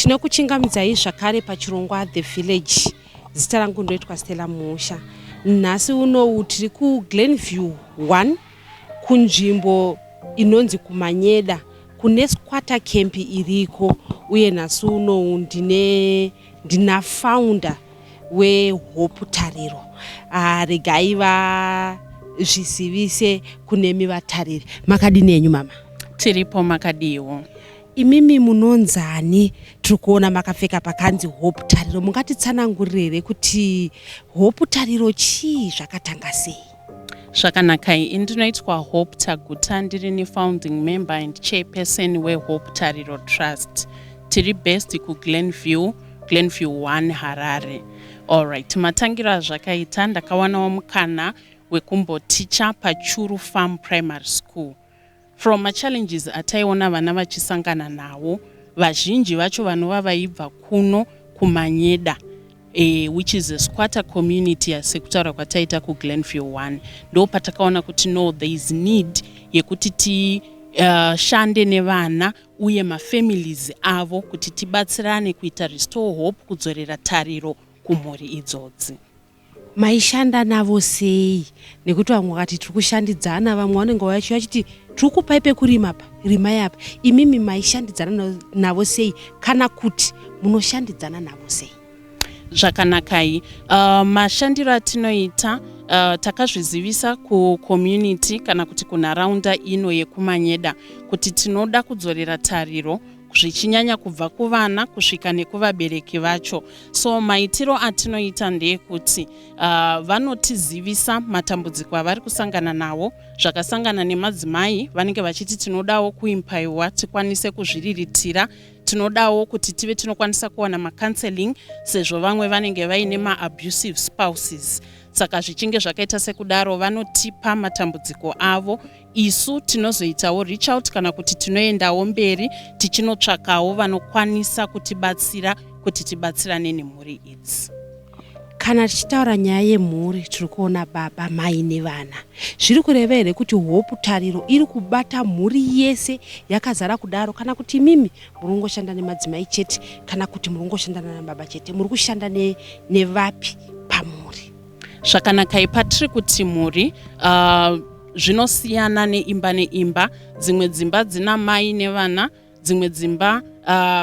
Tinokuchingamidzai zvakare pachirongwa The Village. Zita rangu ndoitwa Stella Musha. Nhasi unowu tiri kuGlenview 1 kunzvimbo inonzi kuManyeda kune squatter camp iriko uye nhasi unowu ndine ndina founder weHope Tariro. Ah, regai vazvizivise kunemi vatariri. Makadini enyu mama? Tiripo, makadiwo? Imimi munonzani? Tiri kuona makapfeka pakanzi Hope Tariro. Mungatitsanangurire here kuti Hope Tariro chii, zvakatanga sei? Zvakanakai. Ini ndinoitwa Hope Taguta, ndiri nefounding member and chairperson weHope Tariro Trust. Tiri based kuGlenview, Glenview 1, Harare. Allright, matangiro azvakaita, ndakawanawo mukana wekumboticha paChuru Farm Primary School. From machallenges ataiona vana vachisangana nawo, vazhinji vacho vanova vaibva kuno kuManyeda, which is a squatter community sekutaura kwataita kuGlenview 1, ndo patakaona kuti no, there is need yekuti tishande nevana uye mafamilies avo kuti tibatsirane kuita restore hope, kudzorera tariro kumhuri idzodzi. Maishanda navo sei? Nekuti vamwe vakati tiri kushandidzana, vamwe vanenge vachiti tiri kupai pekurima pa, rimai apa. Imimi maishandidzana navo sei, kana kuti munoshandidzana navo sei? Zvakanakai. Mashandiro atinoita, takazvizivisa kucommunity kana kuti kunharaunda ino yekuManyeda kuti tinoda kudzorera tariro, zvichinyanya kubva kuvana kusvika nekuvabereki vacho. So maitiro atinoita ndeyekuti vanotizivisa matambudziko avari kusangana nawo, zvakasangana nemadzimai vanenge vachiti tinodawo kuempowerwa tikwanise kuzviriritira, tinodawo kuti tive tinokwanisa kuwana macounseling sezvo vamwe vanenge vaine maabusive spouses. Saka zvichinge zvakaita sekudaro, vanotipa matambudziko avo, isu tinozoitawo reach out kana kuti tinoendawo mberi tichinotsvakawo vanokwanisa kutibatsira kuti tibatsirane nemhuri idzi. Kana tichitaura nyaya yemhuri, tiri kuona baba, mai nevana. Zviri kureva here kuti Hope Tariro iri kubata mhuri yese yakazara kudaro, kana kuti imimi muri kungoshanda nemadzimai chete, kana kuti muri kungoshanda nanababa chete? Muri kushanda nevapi pamhuri? Zvakanakai. Patiri kuti mhuri, zvinosiyana neimba neimba. Dzimwe dzimba dzina mai nevana, dzimwe dzimba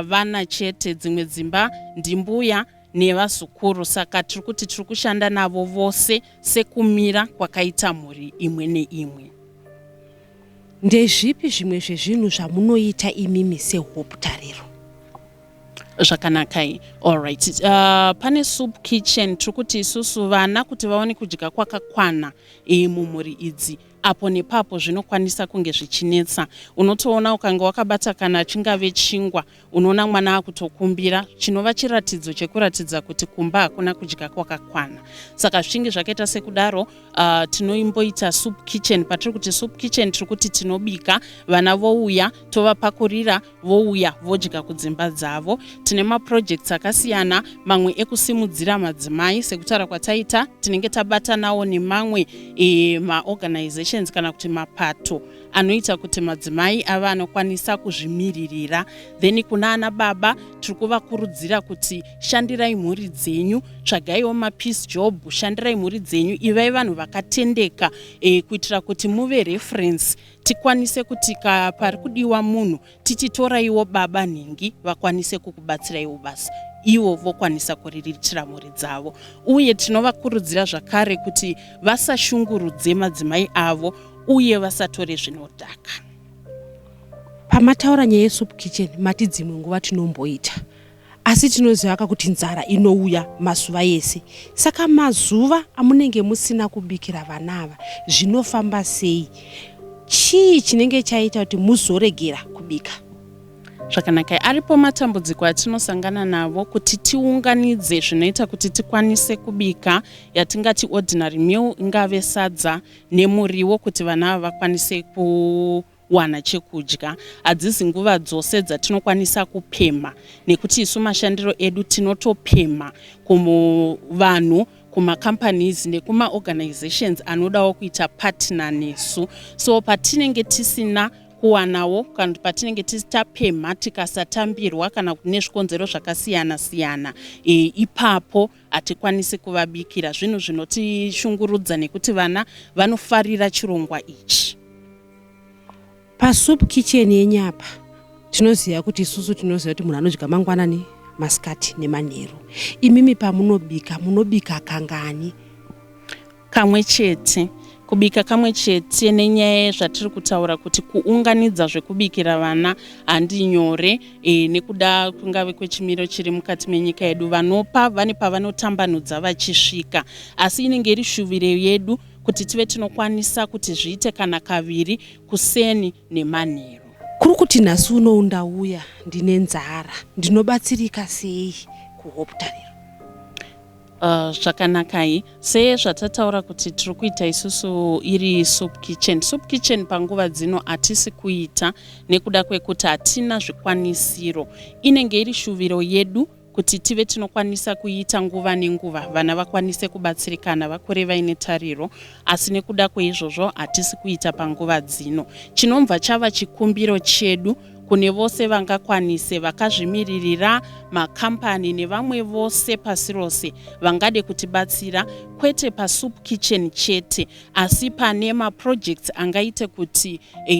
vana chete, dzimwe dzimba ndimbuya nevazukuru. Saka tiri kuti tiri kushanda navo vose sekumira kwakaita mhuri imwe neimwe. Ndezvipi zvimwe zvezvinhu zvamunoita imimi seHope Tariro? Zvakanakai. Allright, pane soup kitchen. Tiri kuti isusu vana kuti vaone kudya kwakakwana mumhuri idzi, apo nepapo zvinokwanisa kunge zvichinetsa. Unotoona ukange wakabata kana chingave chingwa, unoona mwana akutokumbira, chinova chiratidzo chekuratidza kuti kumba hakuna kudya kwakakwana. Saka zvichinge zvakaita sekudaro, tinoimboita soup kitchen. Patiri kuti soup kitchen, tiri kuti tinobika, vana vouya, tovapakurira, vouya vodya kudzimba dzavo. Tine maprojects akasiyana, mamwe ekusimudzira madzimai. Sekutaura kwataita, tinenge tabatanawo nemamwe maorganizations kana kuti mapato anoita kuti madzimai ava anokwanisa kuzvimiririra. Then kuna ana baba, tiri kuvakurudzira kuti shandirai mhuri dzenyu, tsvagaiwo mapiece job, shandirai mhuri dzenyu, ivai vanhu vakatendeka, kuitira kuti muve reference, tikwanise kuti pari kudiwa munhu tichitoraiwo baba nhingi vakwanise kukubatsiraiwo basa, ivo vokwanisa kuriritira mhuri dzavo. Uye tinovakurudzira zvakare kuti vasashungurudze madzimai avo uye vasatore zvinodhaka. Pamataura nyaya yesoup kitchen, mati dzimwe nguva tinomboita, asi tinoziva ka kuti nzara inouya mazuva ese. Saka mazuva amunenge musina kubikira vana ava, zvinofamba sei? Chii chinenge chaita kuti muzoregera kubika? Zvakanaka. Aripo matambudziko atinosangana navo kuti tiunganidze zvinoita kuti tikwanise kubika yatingati ordinary meal, ingave sadza nemuriwo, kuti vana ava vakwanise kuwana chekudya. Hadzisi nguva dzose dzatinokwanisa kupemha, nekuti isu mashandiro edu tinotopemha kuvanhu, kumacompanies nekumaorganizations anodawo kuita partner nesu. So patinenge tisina Kuwanawo kana kuti patinenge tapemha tikasatambirwa kana nezvikonzero zvakasiyana siyana, ipapo hatikwanisi kuvabikira. Zvinhu zvinotishungurudza nekuti vana vanofarira chirongwa ichi. Pasoup kitchen yenyu apa, tinoziva kuti isusu tinoziva kuti munhu anodya mangwanani, masikati nemanheru. Imimi pamunobika, munobika kangani? Kamwe chete. Kubika kamwe chete nenyaya yezvatiri kutaura kuti kuunganidza zvekubikira vana handi nyore, nekuda kungave kwechimiro chiri mukati menyika yedu. Vanopa vane pavanotambanudza vachisvika, asi inenge iri shuviro yedu kuti tive tinokwanisa kuti zviite kana kaviri, kuseni nemanheru. Kuri kuti nhasi unowu ndauya ndine nzara, ndinobatsirika sei kuHope Tariro? Zvakanakai. Sezvatataura kuti tiri kuita isusu iri soup kitchen, soup kitchen panguva dzino hatisi kuita nekuda kwekuti hatina zvikwanisiro. Inenge iri shuviro yedu kuti tive tinokwanisa kuita nguva nenguva, vana vakwanise kubatsirikana, vakure vaine tariro, asi nekuda kweizvozvo hatisi kuita panguva dzino. Chinobva chava chikumbiro chedu kune vose vangakwanise, vakazvimiririra, makambani nevamwe vose pasi rose vangade kutibatsira, kwete pasoup kitchen chete, asi pane maprojects angaite kuti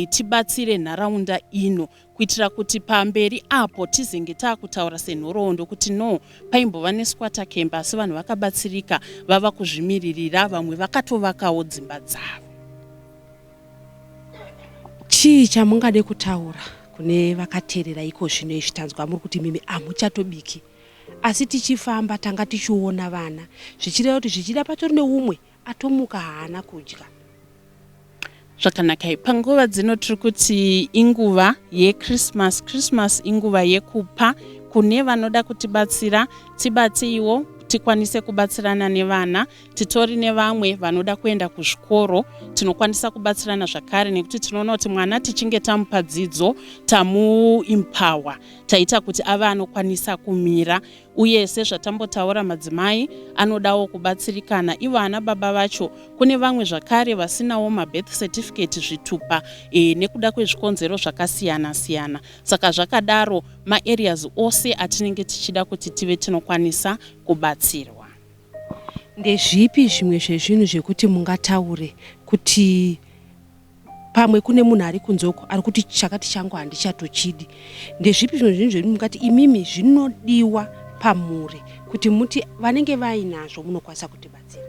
tibatsire nharaunda ino, kuitira kuti pamberi apo tizenge taakutaura senhoroondo kuti no, paimbova nesquatter camp, asi vanhu vakabatsirika, vava kuzvimiririra, vamwe vakatovakawo dzimba dzavo. Chii chamungade kutaura kune vakateerera iko zvino izvi? Tanzwa muri kuti mimi hamuchatobiki, asi tichifamba tanga tichiona vana, zvichireva kuti zvichida patori neumwe atomuka haana kudya. Zvakanakai. Panguva dzino tiri kuti inguva yeChristmas. Christmas inguva yekupa. Kune vanoda kutibatsira, tibateiwo tikwanise kubatsirana nevana. Titori nevamwe vanoda kuenda kuzvikoro, tinokwanisa kubatsirana zvakare, nekuti tinoona kuti mwana tichinge tamupa dzidzo, tamuempower, taita kuti ave anokwanisa kumira. Uye sezvatambotaura, madzimai anodawo kubatsirikana, ivo ana baba vacho. Kune vamwe zvakare vasinawo mabirth certificate, zvitupa, nekuda kwezvikonzero zvakasiyana siyana. Saka zvakadaro, maareas ose atinenge tichida kuti tive tinokwanisa kubatsirwa. Ndezvipi zvimwe zvezvinhu zvekuti mungataure kuti pamwe kune munhu ari kunze uko ari kuti chakati changu handichatochidi? Ndezvipi zvimwe zvinhu zvedu mungati imimi zvinodiwa pamuri kuti muti vanenge vainazvo munokwanisa kutibatsira?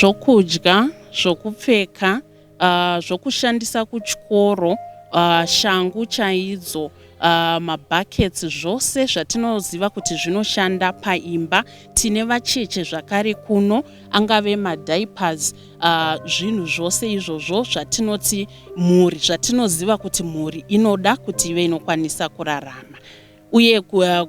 Zvokudya, zvokupfeka, zvokushandisa kuchikoro, shangu chaidzo, mabuckets, zvose zvatinoziva kuti zvinoshanda paimba. Tine vacheche zvakare kuno, angave madiapers, zvinhu zvose izvozvo zvatinoti mhuri, zvatinoziva kuti mhuri inoda kuti ive inokwanisa kurarama. Uye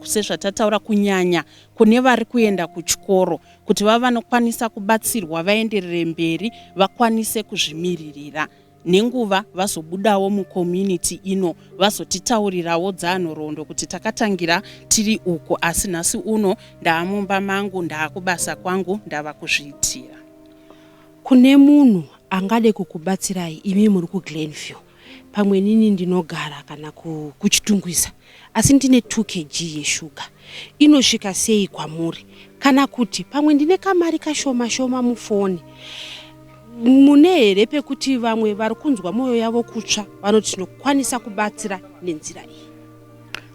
sezvatataura, kunyanya kune vari kuenda kuchikoro, kuti vava vanokwanisa kubatsirwa, vaenderere mberi, vakwanise kuzvimiririra nenguva, vazobudawo mucommunity ino, vazotitaurirawo dzaanhoroondo kuti takatangira tiri uko, asi nhasi uno ndaamumba mangu, ndaakubasa kwangu, ndava kuzviitira. Kune munhu angade kukubatsirai, imi muri kuGlenview, pamwe nini ndinogara kana kuChitungwiza, asi ndine 2 kg yeshuga, inosvika sei kwamuri? Kana kuti pamwe ndine kamari kashoma shoma mufoni, mune here pekuti vamwe vari kunzwa mwoyo yavo kutsva vanoti tinokwanisa kubatsira nenzira iyi?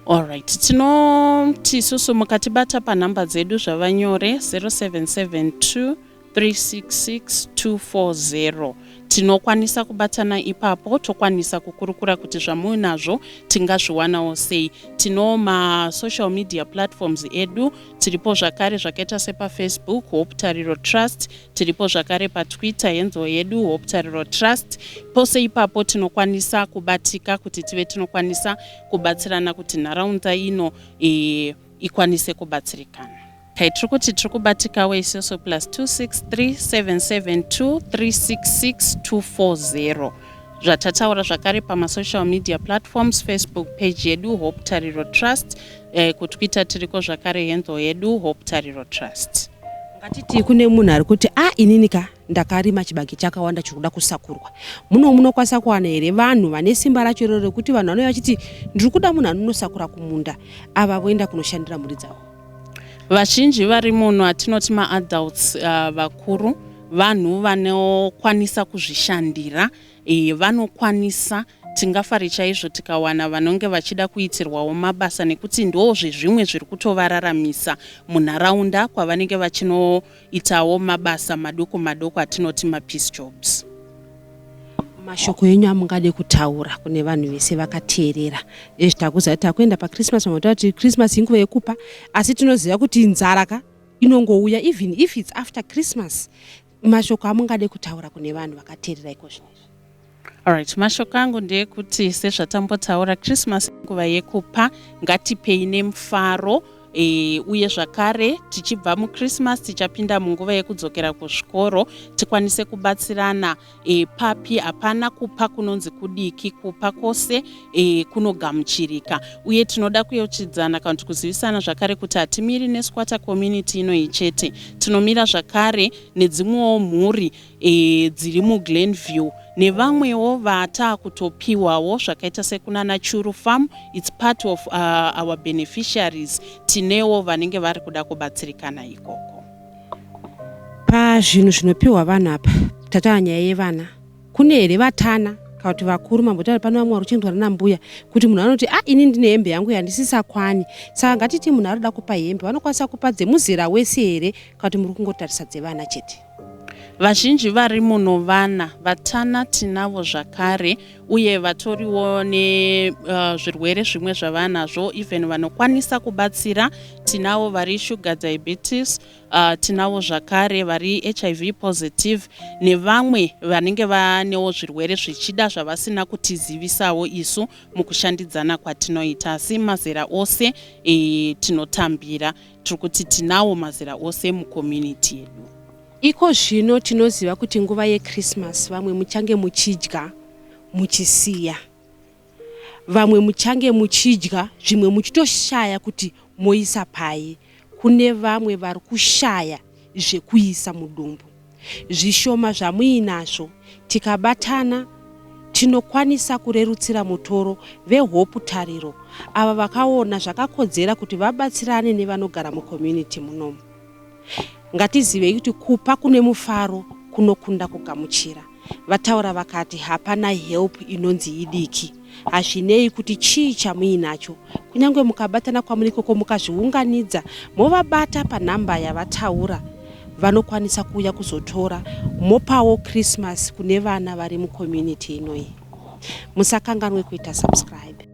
Alright, tinoti isusu mukatibata panhamba dzedu zvava nyore, 0772 366 240, tinokwanisa kubatana ipapo, tokwanisa kukurukura kuti zvamuinazvo tingazviwanawo sei. Tino masocial media platforms edu, tiripo zvakare, zvakaita sepaFacebook, Hope Tariro Trust. Tiripo zvakare paTwitter, handle yedu Hope Tariro Trust. Pose ipapo tinokwanisa kubatika kuti tive tinokwanisa kubatsirana kuti nharaunda ino ikwanise kubatsirikana. Kai tiri kuti tiri kubatikawo isusu +263 772 366 240. Zvatataura zvakare, pamasocial media platforms, Facebook page yedu Hope Tariro Trust, kuTwitter tiriko zvakare, handle yedu Hope Tariro Trust. Ngatiti kune munhu ari kuti a inini ka. Ndakarima chibage chakawanda chiri kuda kusakurwa. Muno munokwanisa kuwana here vanhu vane simba racho iroro rekuti vanhu vanouya vachiti ndiri kuda munhu anonosakura kumunda, ava voenda kunoshandira mhuri dzavo? Vazhinji vari muno atinoti maadults, vakuru, vanhu vanokwanisa kuzvishandira. Vanokwanisa. Tingafare chaizvo tikawana vanonge vachida kuitirwawo mabasa, nekuti ndo zvezvimwe zviri kutovararamisa munharaunda kwavanenge vachinoitawo mabasa madoko madoko atinoti mapiece jobs. Mashoko enyu amungade kutaura kune vanhu vese vakateerera ezvi? Takuziva kuti takuenda paChristmas. Vamwe kuti Christmas inguva yekupa, asi tinoziva kuti nzara ka inongouya even if it's after Christmas. Mashoko amungade kutaura kune vanhu vakateerera iko zvinezvi? Alright, mashoko angu ndeyekuti, sezvatambotaura, Christmas nguva yekupa. Ngatipei nemufaro. Uye zvakare tichibva muChristmas tichapinda munguva yekudzokera kuzvikoro, tikwanise kubatsirana. Papi hapana kupa kunonzi kudiki, kupa kwose kunogamuchirika. Uye tinoda kuyeuchidzana kana kuti kuzivisana zvakare kuti hatimiri nesquatter community inoyi chete, tinomira zvakare nedzimwewo mhuri dziri muGlenview nevamwewo vataakutopiwawo, zvakaita sekunana Churu Farm. It's part of our beneficiaries. Tinewo vanenge vari kuda kubatsirikana ikoko. Pazvinhu zvinopiwa vanhu apa, tataura nyaya yevana. Kune here vatana kana kuti vakuru? Mambotaura pano vamwe vari kuchengetwa nambuya, kuti munhu anoti, "A, ini ndine hembe yangu yandisisakwani." Saka ngatiti munhu ari kuda kupa hembe, vanokwanisa kupa dzemuzera wese here, kana kuti muri kungotarisa dzevana chete? Vazhinji vari muno vana, vatana tinavo zvakare, uye vatoriwo nezvirwere zvimwe zvavanazvo. Even vanokwanisa kubatsira tinavo vari sugar diabetes, tinavo zvakare vari HIV positive, nevamwe vanenge vanewo zvirwere zvichida zvavasina kutizivisawo isu mukushandidzana kwatinoita. Asi mazera ose tinotambira. Tiri kuti tinawo mazera ose mucommunity yedu. Iko zvino tinoziva kuti nguva yeChristmas vamwe muchange muchidya muchisiya, vamwe muchange muchidya zvimwe muchitoshaya kuti moisa pai. Kune vamwe vari kushaya zvekuisa mudumbu. Zvishoma zvamuinazvo, tikabatana tinokwanisa kurerutsira mutoro veHope Tariro ava vakaona zvakakodzera kuti vabatsirane nevanogara mucommunity munomu. Ngatizivei kuti kupa kune mufaro kunokunda kugamuchira. Vataura vakati hapana help inonzi idiki. Hazvinei kuti chii chamuinacho, kunyange mukabatana kwamuri ikoko, mukazviunganidza, movabata panhamba yavataura, vanokwanisa kuuya kuzotora, mopawo Christmas kune vana vari mucommunity inoyi. Musakanganwe kuita subscribe.